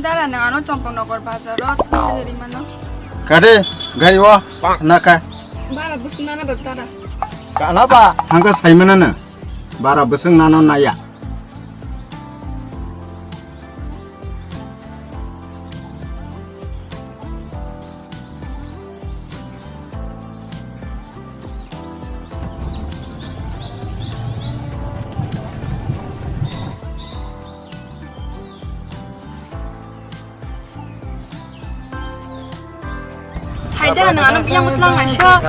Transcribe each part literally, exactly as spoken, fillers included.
Dara, nang ano Champaknagar bazar o thangwi rimano. Kade, gari o, naka. Bara bwswk nana ba dara. Kana ba, hangka saimana na. Bara bwswk nano naya. Hai da, nang ano biyang bwtlang naisok.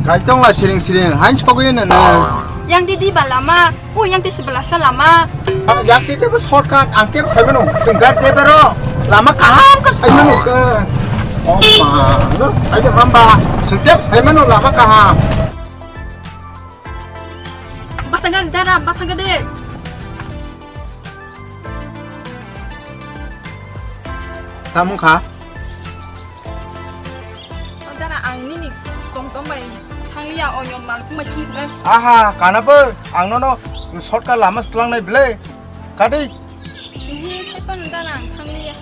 Kaitong la siring siring, hain sogwi nana. Yang di di ba lama, o yang di si belasa lama. Ah, yang di di ba shortcut, ang tep sai mano, sengkar de bero, lama kaham ka sai mano se. Oh ma, no, sai de mamba, seng tep sai mano lama kaham. Batangga dara, batangga de. Tamung kha? O dara, ang nini tongtong bai thangliya, onyo malkhung bai thangkhe. Aha, kana bo, ang nono shortcut lama slangnai bwle. Kadi? Ihi, tepan dara, ang thangliya.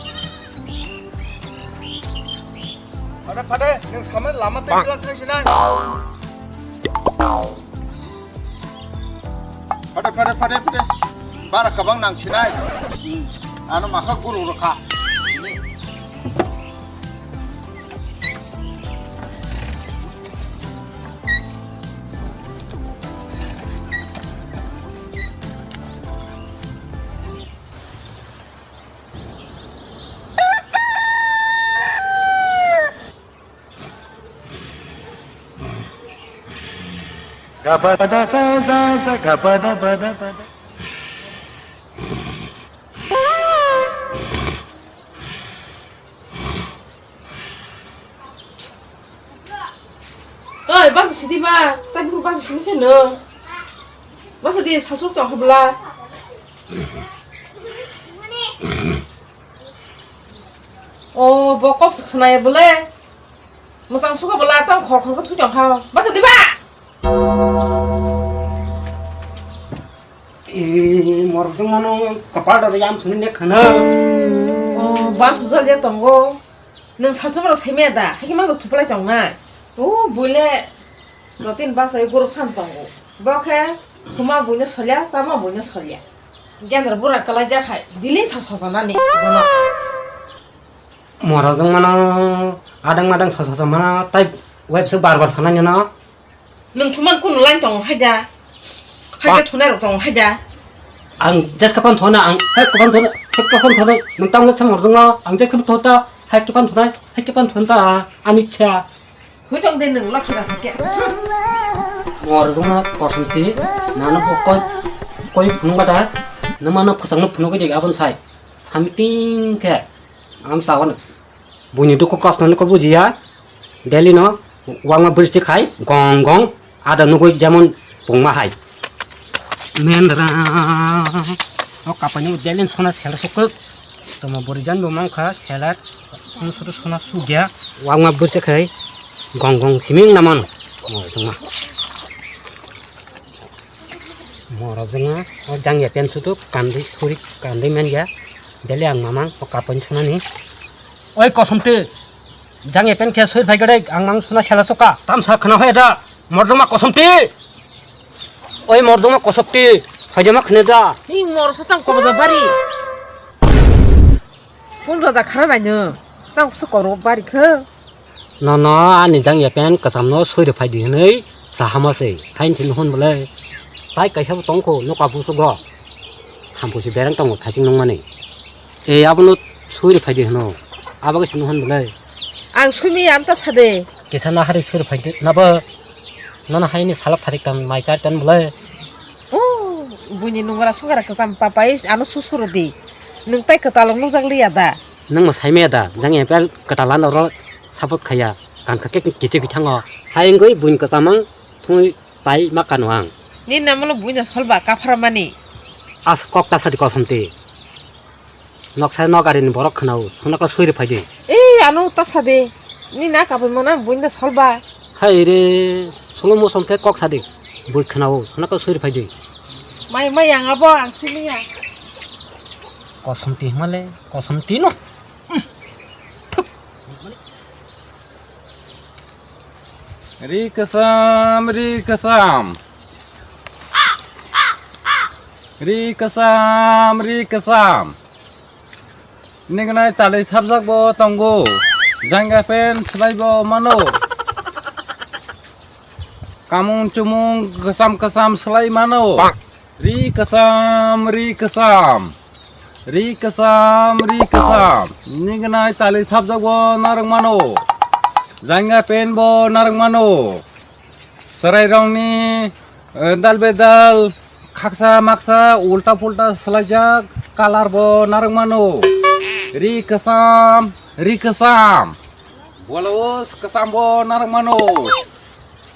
Phade, phade, nwng samani lama tei glak thang sinai. Phade, phade, phade, phade. Bara kabang nang sinai. Hmm. Ano makha guru rokha. Oi, basa sidi ba, tai bukur basa sini seno. Basa di salchuk tong habla. O, bo kok se khwnaya bole. Mwchang suka bole, tang khor khor khe thwi tong kha. Basa di ba? E, morjong mano kapal da yam thuni ne khana. O, ba sujal ya tongo. Nwng salchuk rok sai maya da? Hakhe mang rok thuplai tong nai. O, bole. Dotin bachai guru phan tongo. Bo khe thuma buino solya, chama buino solya. Gendra bura kalai jak hai, dili sa sajanani bono. Mora jong mano, adang madang sa sajamano, tai web se bar bar sanani no. Nwng thuman kunu line tongo haida. Haida thunai rok tongo haida. Ang jeska phan thona, ang hek kapan thona, hek kapan thona, nwng tamo sa mor jong no, ang jeska phan thota, hek kapan thona, hek kapan thonta, ani cha. Hui tong de nwng lakhi rang khe. Mor jongma kosom ti, nano bo koi, koi phunuk bata, nwng mano phwsang no phunuk di abon sai. Something khe, am sa wan. Buini dukhu kosno no ko bujiya. Delhi no, wangma bwrwi se khai, gong gong. Ada nugui jemon pungma hai. Mendra. O kapani delin sona sel sukuk. Toma borijan bo mangkha selat. Sona sukya. Wangma bwrwi se khai. Gong gong siming naman. Mo jongma. Moro jongma. O jangya pen sutuk. Kandui surik. Kandui menya. Deli ang mamang. O kapani sonani. Oi kosomte. Jang epen khe soi phai gede, ang mang suna sela soka. Tamsa khna hoi da, morjoma kosomti. Oi morjoma kosomti, phaidema khne da. Ni mor satang kobo da bari. Kun da khara nai no. Tang su koro bari khe. No, no, ani jang epen kasam no soi phai di hinoi, sahama se. Phain sin hon bole. Pai kaisa bo tongkho, no kapu sugo. Thampusi bereng tongo thaching nungmani. E, abono suri phaidi hwno. Abo khe sini hwn bwlai. Ang sumi am ta sade. Kisa na hari suri phaidi nabo. Nono haini salak phadik tan mai char tan bwlai. O, buini nungra sugra kwcham papai ano susuro di. Nwng tai kwtalok nukjak liya da. Nwng mo saimaya da, jang epel kwtal ano ro support khaya. Kan kha khe kichi bithango. Hai wngwi buini kwcham ang thungwi pai ma kano ang. Ni namolo buino solba kaphara mani. As kok ta sadi kosomte. Noksa nok arini borok khwnao, sona ko sui rwphai di. Ei, ano ta sade. Ni na kapai mana buino solba. Hai re, solo mosom te kok sadi. Bui khwnao, sona ko sui rwphai di. Mai, mai, ang abo, ang sui manya. Kosom ti himale, kosom ti no. Thuk. Ri kasam, ri kasam. Ri kasam, ri kasam. Nignai talwi thapjak bo tongo. Jangga pen swlai bo mano. Kamung chumung kasam kasam swlai mano. Ri kasam, ri kasam. Ri kasam, ri kasam. Nignai talwi thapjak bo narwk mano. Jangga pen bo narwk mano. Chwrairokni, eh, dal bedal, khaksa maksa, ulta pulta swlaijak, colour bo narwk mano. Ri kwcham, ri kwcham. Blouse kwcham bo narwk mano.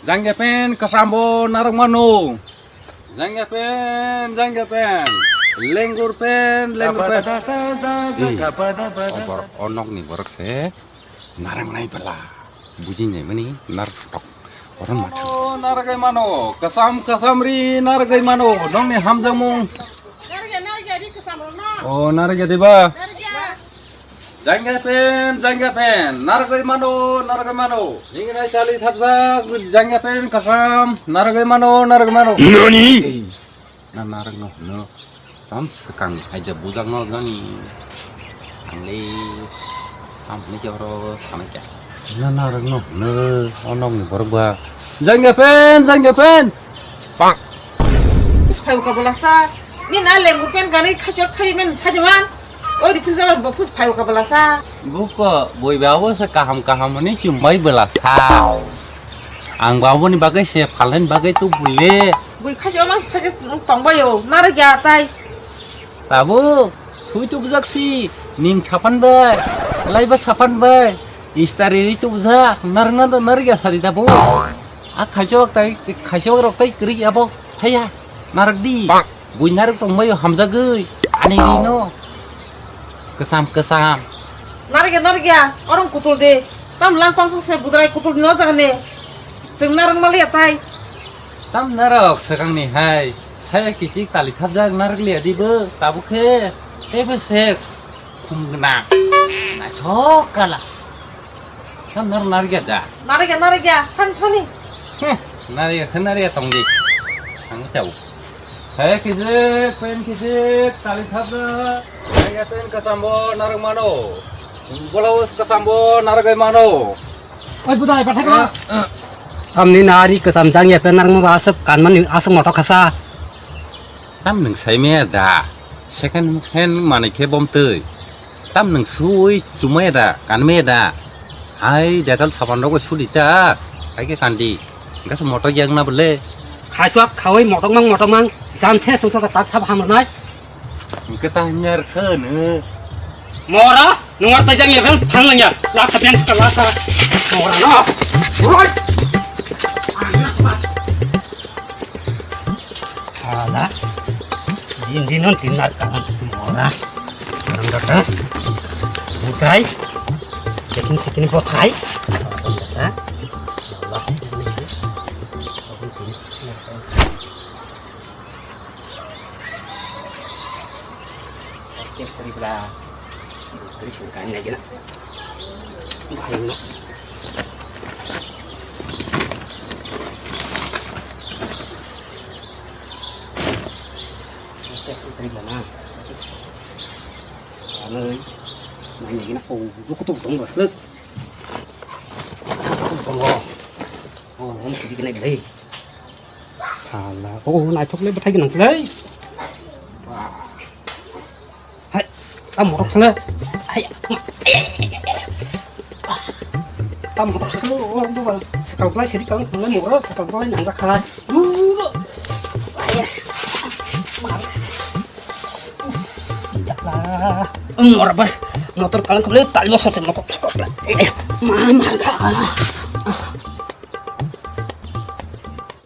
Jangga pen kwcham bo narwk mano. Jangga pen, jangga pen. Lengur pen, lengur pen. Ei, o borok, o nokni borok se. Narwknai bwla. Bujinai mani narwk tok. Oro matha. O narwgwi mano. Kasam kasam ri narwgwi mano. Nongni hamjakmung. Narwgya, narwgya, ri kasam rok no. O narwgya diba? Narwgya. Jangga pen, jangga pen. Narwgwi mano, narwgwi mano. Ningrai chali thapjak, jangga pen kasam. Narwgwi mano, narwgwi mano. Nani? Ei. Na narwk no hwno. Tam swkang ni hai de bujak no jani. Ang le tam hwnwi khe oro sanai kha. Na narwk no hwno, o nok ni borok ba. Jangga pen, jangga pen. Pak. Phai ka bwlasa. Ni na lengu pen gani khachok thabi men sajaman. Oi, refrigerator bo phus phai ka bwlasa. Buko, boi ba bo se kaham kaham ni chumbai bwlasa. Ang ba boni bagwi se phalnani bagwi tu bule. Bui khajo ma sajak tongbaio, narwgya tai. Tabu, sui tu bujak si, nin sapan bai, laiba sapan bai, istari ri tu bujak, narwkna do narwgya sadi tabu. A khajo tai, khajo rok tai kwrwi abo, thaya, narwk di. Bui narwk tongbaio hamjagwi, ani rino. Kwcham, kwcham. Narwgya, narwgya, orong kutul de. Tam langpang se budrai kutul no jagane. Chwng narwk maliya tai. Tam narwk swkangni hai, saya kichik tali thapjak narwk liya di bo, tabuk khe teibo se khum gwnang. Naithok kala. Tam narwk narwkya da? Narwkya, narwkya, thani, thani. Heh, narwkya khe narwkya tong di. Ang chau. Saya kichik, pen kichik, tali thapjak. Saya pen kasambo narwk mano. Blouse kasambo narwk mano. Oi budai, pathak na. Tamni nari kwcham jang ya pen narwkma ba aswk kanmani aswk mothok khasa. Tam nwng sai maya da? Second hand manwi khe bom twi. Tam nwng sui chumaya da, kanmaya da? Hai Dettol sapan rok sudi ta, hai khe kandi. Gasa mothok yang na bole. Khaichwk khawi mothok mang, mothok mang. Jam se sungthok tak sab hamrnai. Hingke ta himyar sene. Mora, nungar ta jang ya kan phang lang ya. Lak ta pian ka lak ta. Mora no. Oi. Ala. Din din non tin nar ka mora. Nang data. Bukai. Checking checking bothai. Data. Allah. Kek teri bela. Teri sing kain lagi nak. Bahaya nak. Kek teri bela nak. Anoi. Main lagi nak. Oh, buku tu bukan baslek. Bukan. Oh, ini sedikit lagi. Sala, oh, naithok le bwthai gwnang le. Hai, tam morok sala. Hai. Tam morok sala, oh, bukan. Sekal belai seri kal kal morok, sekal belai nang khalai. Duro. Hai. Jala. Morok ba. Motor kalang kal tali bosor se motor. Ma, ma, ka.